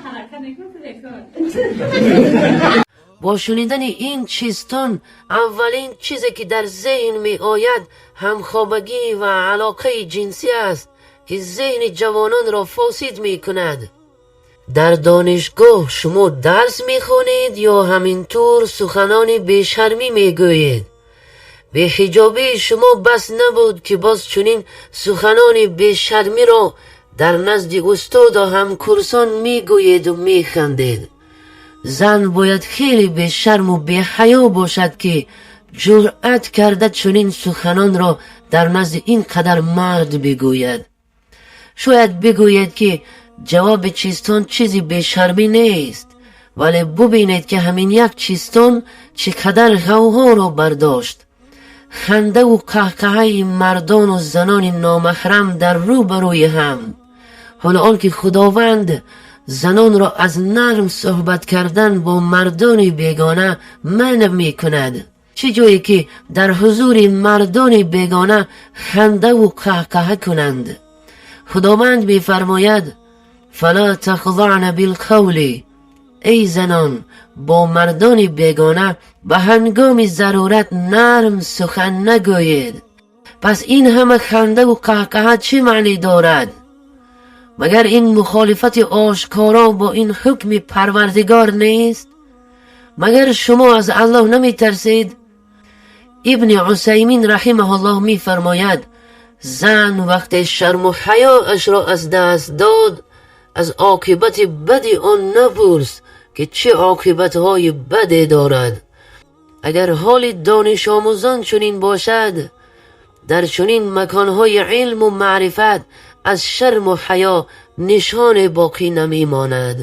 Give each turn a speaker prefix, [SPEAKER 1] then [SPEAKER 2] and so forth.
[SPEAKER 1] Ҳаракат мекунам, рекорд.
[SPEAKER 2] Бо шунидани ин чистон аввалин чизе, ки дар зеҳн меояд, ҳамхобагӣ ва алоқаи ҷинсӣ аст, ки зеҳни ҷавононро фосид мекунад. Дар донишгоҳ шумо дарс мехонед ё ҳамин тур суханони бешармӣ мегӯед? Беҳиҷобии шумо бас набуд, ки боз чунин суханони бешармиро дар назди устоду ҳамкурсон мегӯеду механдед. Зан бояд хеле бешарму беҳаё бошад, ки ҷуръат карда чунин суханонро дар назди ин қадар мард бигӯяд. Шояд бигӯед, ки ҷавоби чистон чизи бешармӣ нест, вале бубинед, ки ҳамин як чистон чӣ қадар ғавғоро бардошт. Хандаву қаҳқаҳаи мардону занони номаҳрам дар рӯ ба рӯи ҳам, ҳоло он ки Худованд занонро аз нарм суҳбат кардан бо мардони бегона манъ мекунад, чӣ ҷое ки дар ҳузури мардони бегона хандаву қаҳқаҳа кунанд. Худованд мефармояд: فلا تخضعن بالقول. Эй занон, бо мардони бегона ба ҳангоми зарурат нарм сухан нагӯед. Пас ин ҳама хандаву қаҳқаҳа чӣ маънӣ дорад? Магар ин мухолифати ошкоро бо ин ҳукми Парвардигор нест? Магар шумо аз Аллоҳ наметарсед? Ибни Усаймин раҳимаҳуллоҳ мефармояд: зан вақте шарму ҳаёашро аз даст дод, аз оқибати бади он напурс, ки чӣ оқибатҳои баде дорад. Агар ҳоли донишомӯзон чунин бошад, дар чунин маконҳои илму маърифат аз шарму ҳаё нишоне боқӣ намемонад.